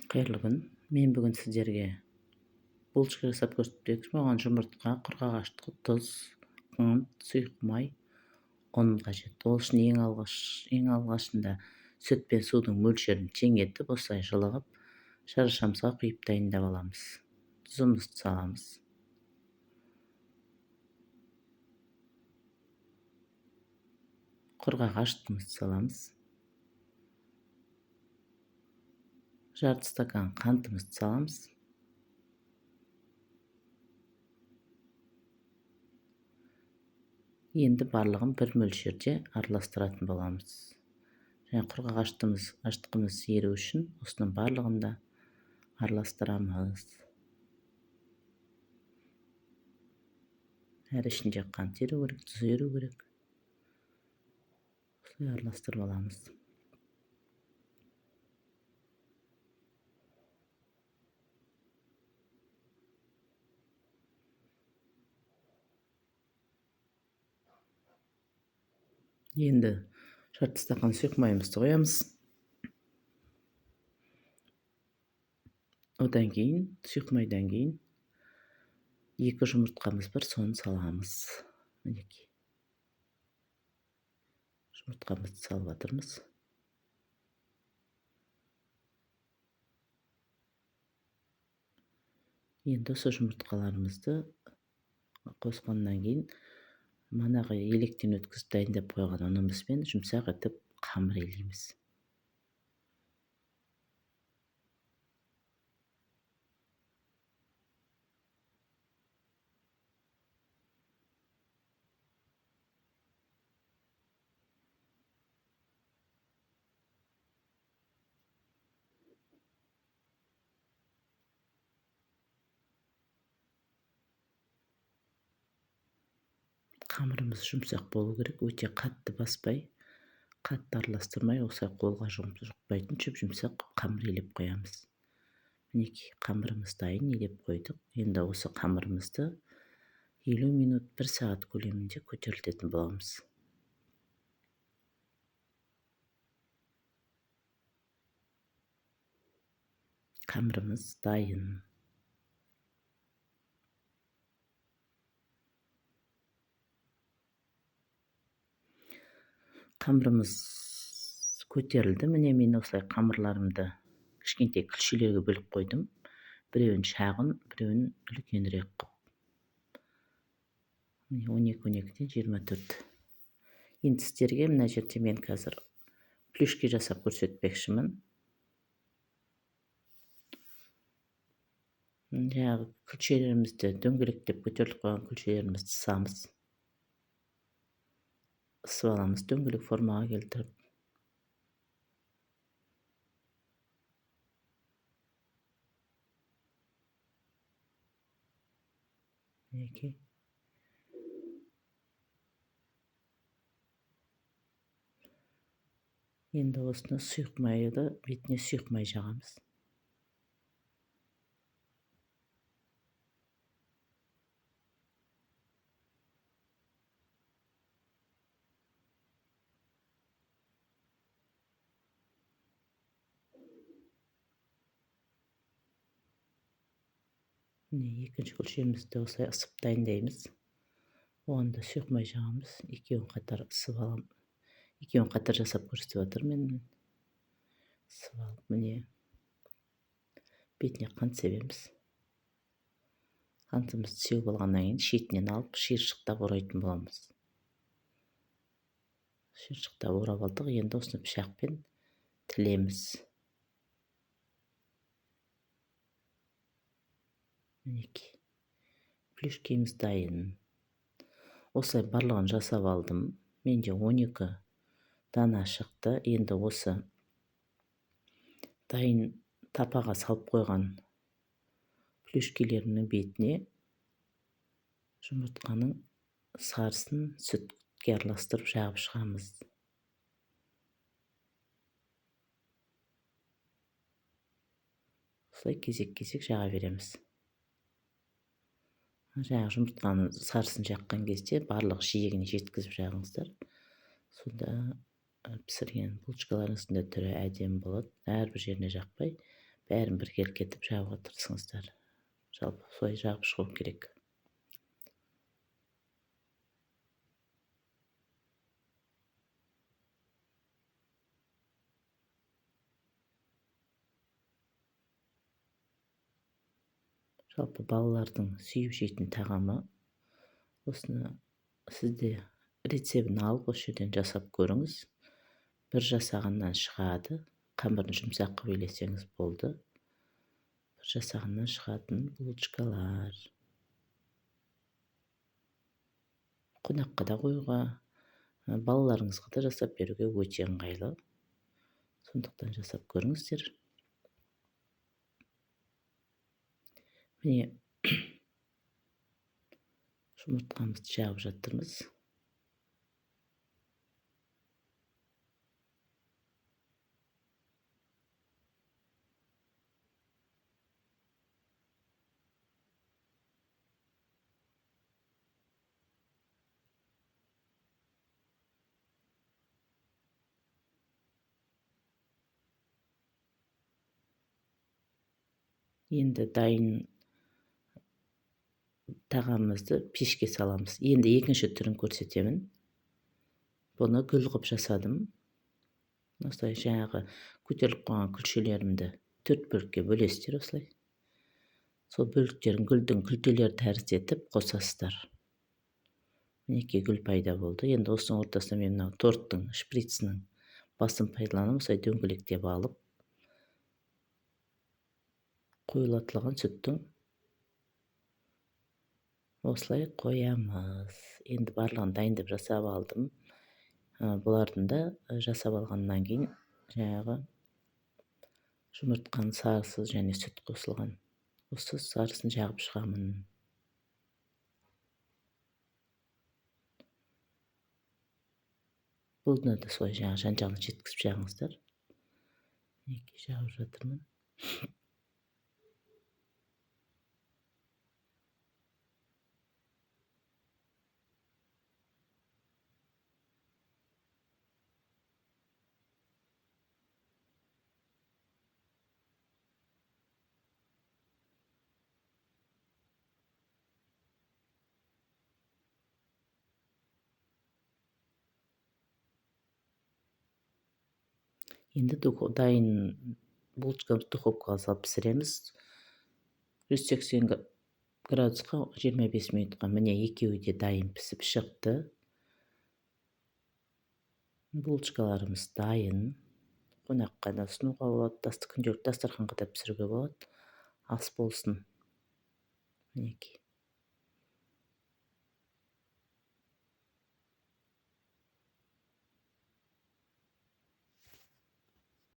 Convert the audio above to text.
Қайырлы күн. Мен бүгін сіздерге булочка жасап көрсетпекшімін. Оған жұмыртқа, құрғақ ашытқы, тұз, қант, сұйық май, ұн қажет. Ол үшін ең алғашында сүт пен судың мөлшерін тең етіп, осылай жылы қып шарашамызға құйып дайындап аламыз. Тұзымызды саламыз. Құрғақ ашытқымызды саламыз. Жарты стакан қантымызды саламыз. Енді барлығын бір мөлшерде араластыратын боламыз. Және құрғақ ашытқымыз еру үшін осының барлығын да араластырамыз. Әр ішінде қант еру керек, тұз еру керек. Осылай араластырып аламыз. Енді жарты стакан сұйық майымызды қоямыз. Одан кейін, сұйық майдан кейін 2 жұмыртқамыз бар, соны саламыз. Мінекей. Жұмыртқамызды салып жатырмыз. Енді осы жұмыртқаларымызды қосқаннан кейін манағы електен өткізіп дайындап қойған ұнымызбен жұмсақ етіп қамыр илейміз. Қамырымыз жұмсақ болу керек, өте қатты баспай, қатты араластырмай, осылай қолға жұқпайтын жұп-жұмсақ қамыр илеп қоямыз. Мінекей, қамырымыз дайын, илеп қойдық. Енді осы қамырымызды 50 минут, 1 сағат көлемінде көтерілтетін боламыз. Қамырымыз дайын. Қамырымыз көтерілді. Міне мен осылай қамырларымды кішкентай күлшелерге бөліп қойдым. Біреуін шағын, біреуін үлкенірек қылып. Міне 12, 12-ден 24. Енді сіздерге мына жерде мен қазір плюшки жасап көрсетпекшімін. Жаңағы күлшелерімізді дөңгелектеп көтеріліп қойған күлшелерімізді ысамыз. Ысып аламыз, дөңгелек формаға келтіріп. Мінекей. Енді осыны сұйық майды, бетіне сұйық май жағамыз. Міне екінші күлшемізді осылай ысып дайындаймыз. Оған да сұйық май жағамыз. Екеуін қатар ысып аламын. Екеуін қатар жасап көрсетіп жатырмын мен. Ысып алып, міне бетіне қант себеміз. Қантымызды сеуіп алғаннан кейін шетінен алып шиыршықтап орайтын боламыз. Шиыршықтап орап алдық. Енді осыны пышақпен тілеміз. Мінекей, плюшкеміз дайын. Осылай барлығын жасап алдым. Менде 12 дана шықты. Енді осы дайын тапаға салып қойған плюшкелерімнің бетіне жұмыртқаның сарысын сүтке араластырып жағып шығамыз. Осылай кезек-кезек жаға береміз. Жаңағы жұмыртқаның сарысын жаққан кезде барлық жиегіне жеткізіп жағыңыздар. Сонда пісірген булочкаларыңыздың да түрі әдемі болады. Әрбір жеріне жақпай, Бәрін біркелкі етіп жағуға тырысыңыздар. Жалпы солай жағып шығу керек. Жалпы балалардың сүйіп жейтін тағамы. Осыны сізде рецебін алып, осы жерден жасап көріңіз. Бір жасағаннан шығады. Қамырын жұмсақ қылып илесеңіз болды. Бір жасағаннан шығатын булочкалар. Қонаққа да қоюға, балаларыңызға да жасап беруге өте ыңғайлы. Сондықтан жасап көріңіздер. Міне жұмыртқамызды жағып жатырмыз. Енді дайын тағамымызды пешке саламыз. Енді екінші түрін көрсетемін. Бұны гүл қып жасадым. Осылай жаңағы көтеріліп қойған күлшелерімді 4 бөлікке бөлесіздер осылай. Сол бөліктерін гүлдің күлтелері тәрізді етіп қосасыздар. Мінекей гүл пайда болды. Енді осының ортасына мен мынау торттың шприцінің басын пайдаланып, осылай дөңгелектеп алып, қоюлатылған сүттің осылай қоямыз. Енді барлығын дайындап жасап алдым. Бұлардың да жасап алғаннан кейін жаңағы жұмыртқаның сарысы және сүт қосылған. Осы сарысын жағып шығамын. Бұны да солай жаңа жан-жағына жеткізіп жағыңыздар. Мінекей жағып жатырмын. Енді дайын булочкамызды духовкаға салып пісіреміз. 180 градусқа 25 минутқа. Міне екеуі де дайын пісіп шықты. Булочкаларымыз дайын. Қонаққа да ұсынуға болады, күнделікті дастарханға да пісіруге болады. Ас болсын. Мінекей.